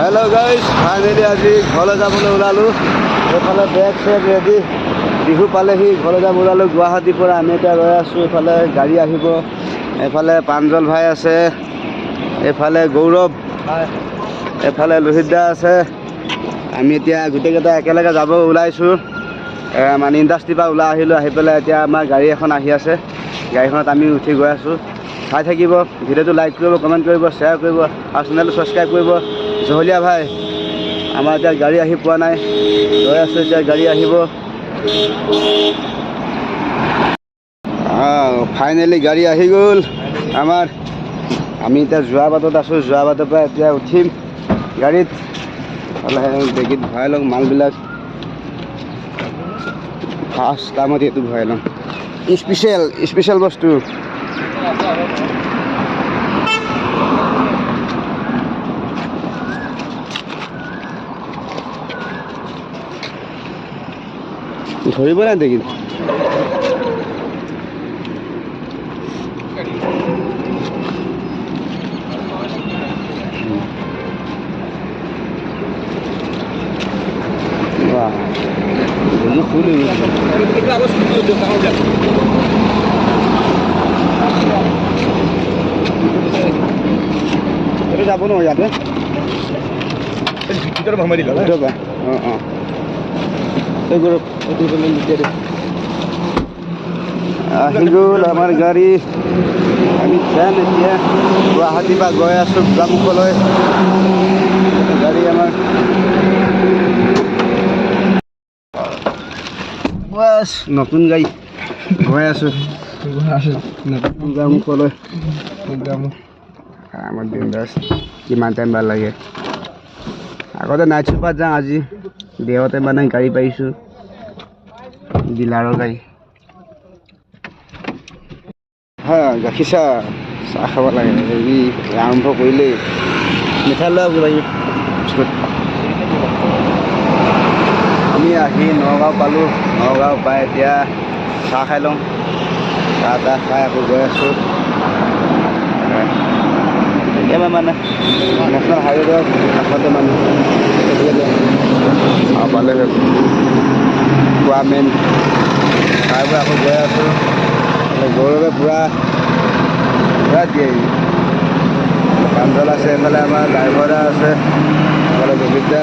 Hello' guys, finally আজি ঘৰলৈ যাবলৈ ওলালোঁ। এইফালে বেগ চেগ ৰেডি। বিহু পালেহি, ঘৰলৈ যাব ওলালোঁ। গুৱাহাটীৰ পৰা আমি এতিয়া ৰৈ আছোঁ। এইফালে গাড়ী আহিব। এইফালে প্ৰাঞ্জল ভাই আছে, এইফালে গৌৰৱ, এইফালে লোহিত দা আছে। আমি এতিয়া গোটেইকেইটা একেলগে যাব ওলাইছোঁ। মানে ইণ্ডাষ্ট্ৰীৰ পৰা ওলাই আহিলোঁ। আহি পেলাই এতিয়া আমাৰ গাড়ী এখন আহি আছে, গাড়ীখনত আমি উঠি গৈ আছোঁ। চাই থাকিব ভিডিঅ'টো, লাইক কৰিব, কমেণ্ট কৰিব, শ্বেয়াৰ কৰিব আৰু চেনেলটো ছাবস্ক্ৰাইব কৰিব। জহলীয়া ভাই, আমাৰ এতিয়া গাড়ী আহি পোৱা নাই, ৰৈ আছোঁ। এতিয়া গাড়ী আহিব। ফাইনেলি গাড়ী আহি গ'ল আমাৰ। আমি এতিয়া যোৱা বাটত আছোঁ। যোৱা বাটৰ পৰা এতিয়া উঠিম গাড়ীত। বেগীত ভৰাই লওঁ মালবিলাক। ফাৰ্ষ্ট টাইমত এইটো ভৰাই লওঁ, স্পেচিয়েল স্পেচিয়েল বস্তু। ধৰিব নাই দেখিল। বাহ, ফুল হৈ গৈছে। এইটো যাব ন ইয়াতে? ভিতৰত সোমাই দিলা। ভিতৰৰ পৰা। অঁ অঁ এই গৌৰৱ, এইটো পেলাই লুটিয়াই দে। আহি গ'ল আমাৰ গাড়ী। আমি যাম এতিয়া, গুৱাহাটীৰ পৰা গৈ আছোঁ গোগামুখলৈ। গাড়ী আমাৰ বাছ, নতুন গাড়ী, গৈ আছোঁ গোগামুখলৈ। আমাৰ বিন্দাছ কিমান টাইম ভাল লাগে। আগতে নাইট চুপাৰত যাওঁ, আজি দেহতে মানে গাড়ী পাইছোঁ, ডিলাৰৰ গাড়ী। হা, গাখীৰ চাহ, চাহ খাব লাগে। হেৰি আৰম্ভ কৰিলেই। মিঠাই লোৱা, কিবা কিবি বিস্কুট। আমি আহি নগাঁও পালোঁ। নগাঁও পাই এতিয়া চাহ খাই লওঁ। চাহ তাহ খাই আকৌ গৈ আছোঁ। একেবাৰে মানে নেশ্যনেল হাইৱেৰ কাষতে মানে পালে খোৱা মেইন। খাই বৈ আকৌ গৈ আছোঁ। গৌৰৱে পূৰা পূৰা দিয়ে। প্ৰাঞ্জল আছে, এইফালে আমাৰ ড্ৰাইভাৰ দা আছে, এইফালে গোবিন্দ দা।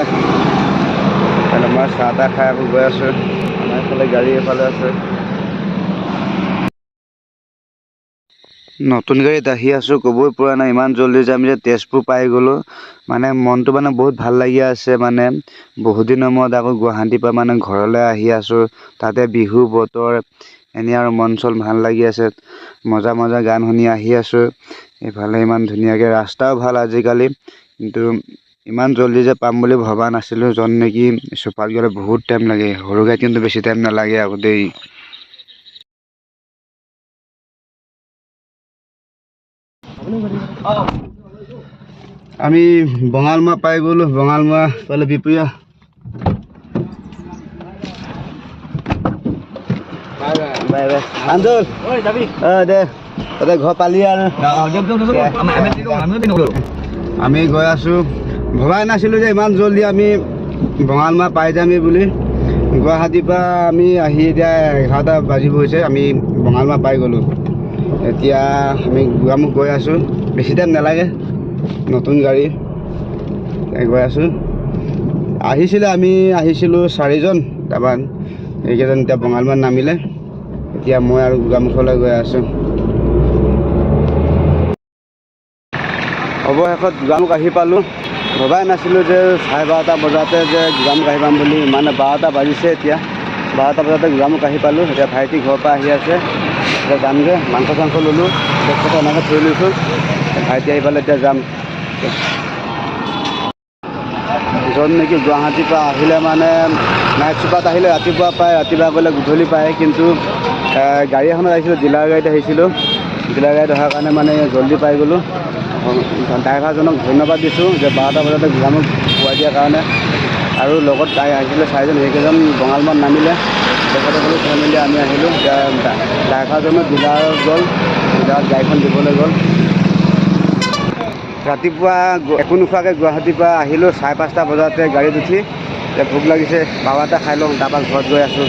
এইফালে মই চাহ তাহ খাই আকৌ গৈ আছোঁ। আমাৰ এইফালে গাড়ী এইফালে আছে। নতুন গাড়ীত আহি আছোঁ, ক'বই পৰা নাই ইমান জল্দি যে আমি যে তেজপুৰ পাই গ'লোঁ। মানে মনটো মানে বহুত ভাল লাগি আছে। মানে বহুত দিনৰ মূৰত আকৌ গুৱাহাটীৰ পৰা মানে ঘৰলৈ আহি আছোঁ, তাতে বিহু বতৰ, এনেই আৰু মন চন ভাল লাগি আছে। মজা মজা গান শুনি আহি আছোঁ। এইফালে ইমান ধুনীয়াকৈ ৰাস্তাও ভাল আজিকালি। কিন্তু ইমান জল্দি যে পাম বুলি ভবা নাছিলোঁ। য'ত নেকি চুপাৰত গ'লে বহুত টাইম লাগে, সৰু গাড়ীত কিন্তু বেছি টাইম নালাগে আকৌ দেই। আমি বঙালমৰা পাই গ'লোঁ। বঙালমৰা পালে বিপুৰীয়া। Bye bye Andul. অঁ দে, তাতে ঘৰ পালি আৰু। আমি গৈ আছোঁ। ভবাই নাছিলোঁ যে ইমান জল্দি আমি বঙালমৰা পাই যামেই বুলি। গুৱাহাটীৰ পৰা আমি আহি এতিয়া 11টা বাজিব হৈছে, আমি বঙালমৰা পাই গ'লোঁ। এতিয়া আমি গোগামুখ গৈ আছোঁ, বেছি টাইম নালাগে। নতুন গাড়ী গৈ আছোঁ। আহিছিলে, আমি আহিছিলোঁ চাৰিজন, তাৰপৰা এইকেইজন এতিয়া বঙালমৰাত নামিলে। এতিয়া মই আৰু গোগামুখলৈ গৈ আছোঁ। অৱশেষত গোগামুখ আহি পালোঁ। ভবাই নাছিলোঁ যে 12:30 বজাতে যে গোগামুখ আহি পাম বুলি। মানে 12টা বাজিছে এতিয়া, 12টা বজাতে গোগামুখ আহি পালোঁ। এতিয়া ভাইটি ঘৰৰ পৰা আহি আছে, এতিয়া যামগৈ। মাংস চাংস ল'লোঁ, বেগ কথা এনেকৈ থৈ লৈছোঁ। ভাইটি আহি পালে এতিয়া যাম। য'ত নেকি গুৱাহাটীৰ পৰা আহিলে মানে নাইট চুপাৰত আহিলে ৰাতিপুৱা পায়, ৰাতিপুৱা গ'লে গধূলি পায়। কিন্তু গাড়ী এখনত আহিছিলোঁ, ডিলাৰ গাড়ীত আহিছিলোঁ। ডিলাৰ গাড়ীত অহাৰ কাৰণে মানে জল্দি পাই গ'লোঁ। ড্ৰাইভাৰজনক ধন্যবাদ দিছোঁ যে 12টা বজাতে গোগামুখ পোৱাই দিয়াৰ কাৰণে। আৰু লগত আহিছিলে চাৰিজন, সেইকেইজন বঙালমৰাত নামিলে। তেখেতসকলো থৈ মেলি আমি আহিলোঁ। এতিয়া ড্ৰাইভাৰজনো ডিলাৰত গ'ল, ডিলাৰত গাড়ীখন দিবলৈ গ'ল। ৰাতিপুৱা একো নোখোৱাকৈ গুৱাহাটীৰ পৰা আহিলোঁ 5:30 বজাতে গাড়ীত উঠি। এতিয়া ভোক লাগিছে, বাবা এটা খাই লওঁ, তাৰপৰা ঘৰত গৈ আছোঁ।